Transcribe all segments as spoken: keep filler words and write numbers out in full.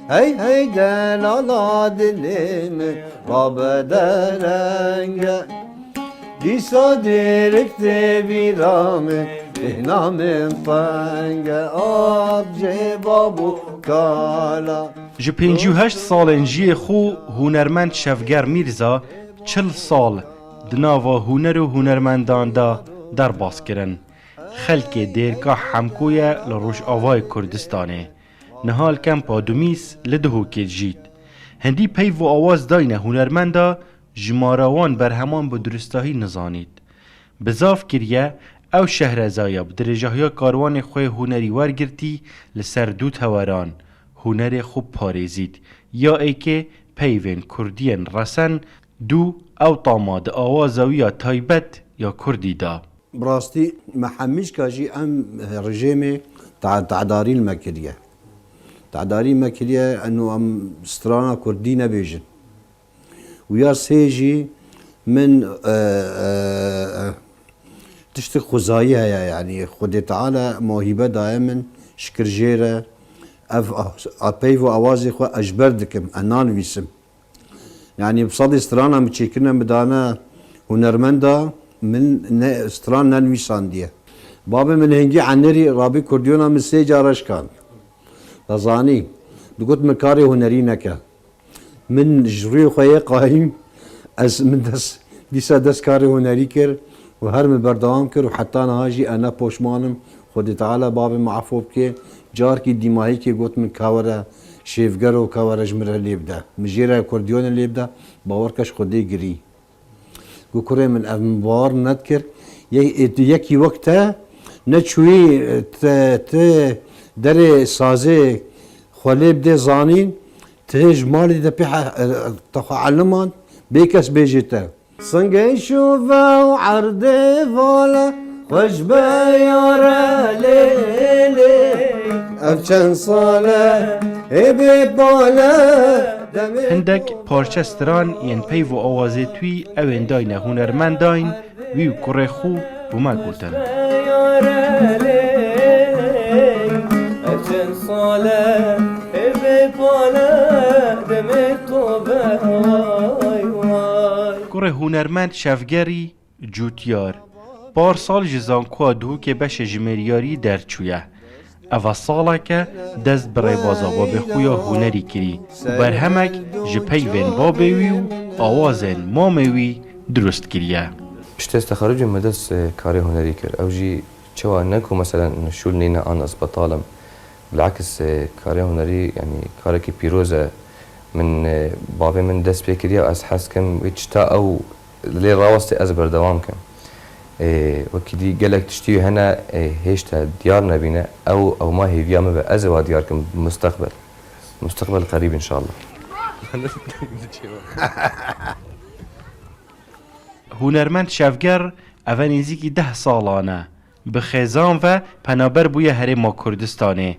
Hey hey delala dilê min, babe derenge. Dîsa dêrik tê bîra min, bêhna min tenge. Abcê bab û kala. Ji pêncî û heşt salên jiyê xwe hunermend Şevger Mîrza çil sal di nava huner û hunermendan de derbas kirin. Xelkê Dêrka Hemko ye li Rojavayê Kurdistanê. Niha li Kempa Dumîs li Duhokê dijît. Hindî peyv û awaz dayne hunermenda, jimara wan berheman bi duristahî nizanît. Bi zav kiriye, ew şehrezaya bi dirêjahiya karwanê xwe hunerî wergirtî li ser du teweran, hunerê xwe parêzît, ya êkê peyvên kurdiyên resen, du ew tama di awaza wî ya taybet ya kurdî da. Bi rastî me hemîşka jî em rejêmê te-, tedarî li me kiriye. Tedarî me kiriye, eno em strana kurdî nebêjin. Û ya sê jî min, e, e, e, tiştik xwezayî heye, yanî Xwedê Teala mohîbe daye min, şikir jê re. Ev a, a peyv û awazê xwe ez ji ber dikim, ez nanivîsim. Yanî bi sedî strana min çêkirine min dane hunermenda, min ne stran nenivîsandiye. Babê min hingî enerî rabî kurdiyona min sê cara şikand. Dezanî, digot min karê hunerî neke. Min ji rûyê xwe yê qayîm, ez, min dest, dîsa dest karê hunerî kir û her min berdewam kir û heta niha jî ez ne poşman im. Xwedê Teala babê min efo bike. Carkî dîmahîkê got min, ka were şêvger û ka were ji min re lê bide. Min jê re kurdiyonê lê bide, bawer ke ji Xwedê girî. Got, kurê min, ev min bawer nedikir. Ye-, yekî wek te neçûyî, te, te derê sazê xwe lê bidê zanîn, tu ji malê de pê he-, te xwe elimand, bê kes bêjê te. Singê şûve û erdê vala, xweş be yare lê lê. Ev çend sal e, ê bê pale, demê Hindek parçe stran yên peyv û awazê twî ewên dayne hunermendayîn, wî û kurê xwe bi me gotin. Ev çend sal e, ê bê pale, demê to be, way, way. Kurê hunermend Şevgerî Cûtiyar, par sal ji Zankoya Duhokê beşê jimêriyarî derçûye. Eva saleke dest bi rêbaza babê xwe ya hunerî kirî û berhemek ji peyvên babê wî û awazên mamê wî dirust kiriye. Piştî ez texerrucê me dest, e, karê hunerî kir. Ew jî çawa ne ku meselen şûl nîne an isbitalim. Bilakis, e, karê hunerî, yanî karekî pîroz e. Min, e, bavê min dest pê kiriye, ez hez kim wê çita ew lê rawestê ez berdewam kim. E, wekî dî gelek tiştî hene, e, hêşta diyar nebîne. Ew, ew ma hêviya min be. Ez ê wa diyar kim mustaqbel. Mustaqbel qerîb înşallah. Hunermend Şevger eve nêzîkî deh salan e bi xêzan ve penaber bûye Herêma Kurdistanê.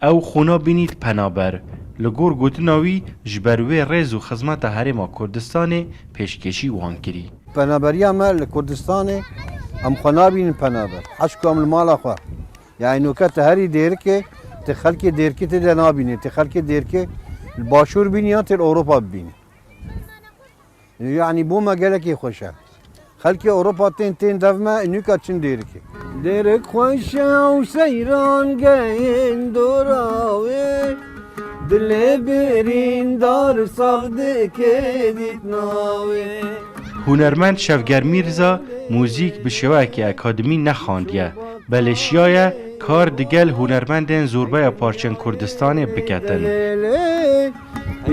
Ew xwe nabînît penaber. Li gor gotina wî, ji ber wê rêz û xizmeta Herêma Kurdistanê pêşkêşî wan kirî. Penaberiya me li Kurdistanê, em xwe nabînin penaber. Heşko em li mala xwe. Yani noke tu herî Dêrikê, tu xelkê Dêrikê tê de nabînî. Tu xelkê Dêrikê li Başûr bînî yan tê li Ewropa bibînî. Yanî bo me gelekî xweş e. Xelkê Ewropa tên, tên dev me, nûka çin Dêrikê. Dêrik xweş e û seyran gehên dora wê. Dilê birîndar sax dike dîtina wê. Hunermend Şevger Mîrza muzîk bi şêweyekî akademî nexandiye. Belê şiyaye kar digel hunermendên zorbeya parçên Kurdistanê biketin.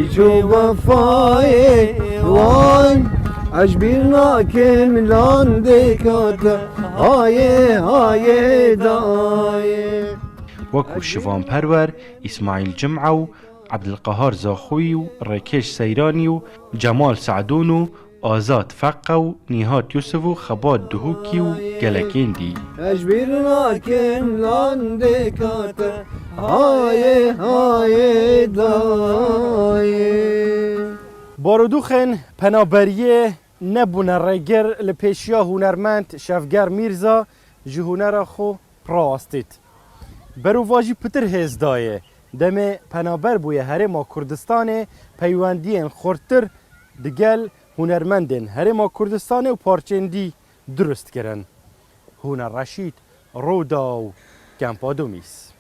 Îco wefayê wan, ez bîr nakim landê kate, hayê, hayê dayê. Wekû Şivan Perwer, Îsmaîl Cim'a û Ebdilqehar Zaxoyî û Rêkêş Seyranî û Cemal Se'dûn û Azad Feqe û Nîhat Yusuf û Xebat Duhukî û gelekên dî. Ez bîr nakim landê kate, hayê, hayê dayê. Baroduxên penaberiyê nebûne rêgir li pêşiya hunermend Şevger Mîrza ji hunera xwe rawestît. Berovajî pitir hêz dayê. Demê penaber bûye Herêma Kurdistanê peywendiyên xurttir digel hunermendên Herêma Kurdistanê û parçên dî durust kirin. Hûna Reşîd, Rûdaw, Kempa Dumîs.